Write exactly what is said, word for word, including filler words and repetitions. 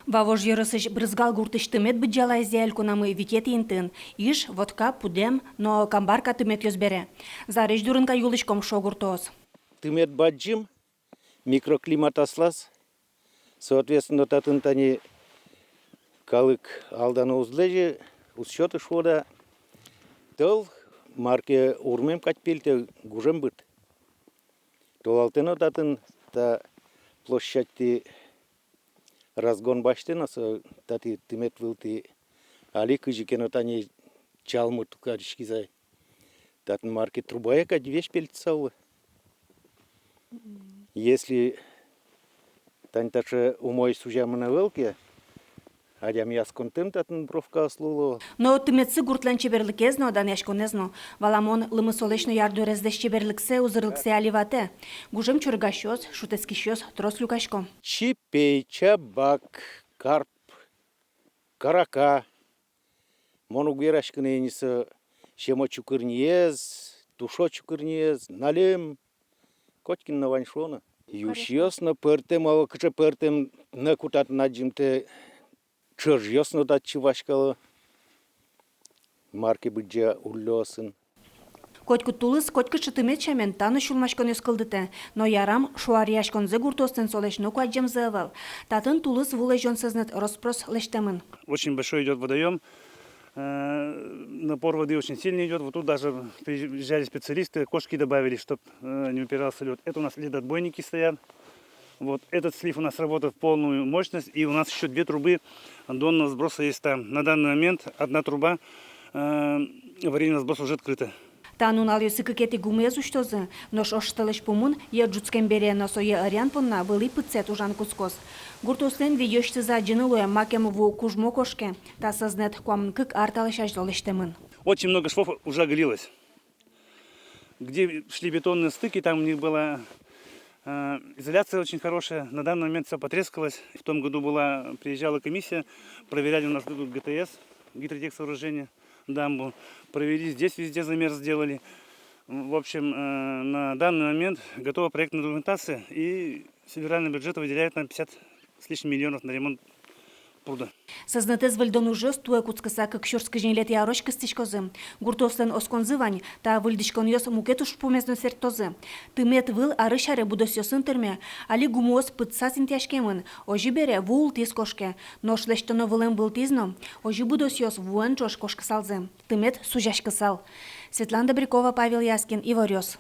Вавож ёросысь Брызгал гуртысь тымет быдӟалаез элькунамы витетӥ интыын: Иж, Вотка, Пудэм но Камбарка тыметъёс бере. Зарезь дурын кадь улӥськом, шуо гуртоос. Тымет бадӟым, микроклимат аслаз, соответственно, татын тани калык алдано уз лэзьы, уз сёты, шуод-а. Тӧл мар ке урмем кадь пельтэ, гужем быт. Толалтэ но татын та площадьтӥ разгон басьтэ но, со татӥ тымет вылтӥ али кызьы ке но тани чалмы тукаришкиз ай. Татын мар ке трубае кадь весь пельтыса улэ. Если тани таӵе умой сузямын ӧвӧл ке, адями асконтэм татын бровкаос луыло. Но тыметсы гуртлэн чеберлыкез но, данъяськонэз но. Валамон, лымы солэсь но ярдур эзлэсь чеберлыксэ, узырлыксэ али ватэ. Гужем чорыгасьёс, шутэтскисьёс трос люкасько. Чипей, чабак, карп, карака. Мон уг вераськы ни, ини со сямо чукырниез, тушо чукырниез, нальым, котькин но вань, шуоно. Юсьёс но пӧртэм, оло кыӵе пӧртэм, нӧку татын адӟымтэ, ӵӧжъёс но татчы васькало, мар ке быдӟа уллёосын. Котькуд тулыс котькыӵе тымет сямен та но сюлмаськонъёс кылдытэ. Но ярам, шуаръяськонзэ гуртоослэн солэсь ноку адӟемзы ӧвӧл. Татын тулыс ву лэзён сӧзнэт рос-прос лэсьтэмын. Очень большой идёт водоём. Э, напор воды очень сильный идёт. Вот тут даже приезжали специалисты, кошки добавили, чтоб, э, не упирался лёд. Это у нас ледоотбойники стоят. Вот этот слив у нас работает в полную мощность, и у нас ещё две трубы донного сброса есть там. На данный момент одна труба, э, аварийного сброса уже открыта. Та нуналъёсы кыкетӥ гумыез усьтозы, нош оштолэзь пумын йӧ ӝутскем бере но сое ӧръян понна вылӥ пытсэт ужан кутскоз. Гуртоослэн витьёсьтыз адӟыны луэ, макем ву кужмо кошке. Та сӧзнэт куамын кык ар талэсь азьло лэсьтэмын. Очень много швов уже оголилось. Где шли бетонные стыки, там у них была, э, изоляция очень хорошая. На данный момент всё потрескалось. В том году была, приезжала комиссия, проверяли у нас тут ГТС, гидротехсооружение, дамбу. Провели здесь, везде замер сделали. В общем, э, на данный момент готова проектная документация, и федеральный бюджет выделяет нам пятьдесят с лишним миллионов на ремонт пруда. Сӧзнэтэз выльдон ужъёс туэ кутскыса кык сюрс кызь ньылетӥ арозь кыстӥськозы. Гуртоослэн осконзы вань, та выльдӥськонъёс мукет ужпумез но сэрттозы. Тымет выл арысь аре будосъёсын тырме. Али гумыос пытсаз интыяськемын, озьы бере ву ултӥз кошке. Нош лэсьтоно вылэм вылтӥз но, озьы будосъёс вуэн ӵош кошкысалзы. Тымет сузяськысал. Светлана Добрякова, Павел Яскин, Иворъёс.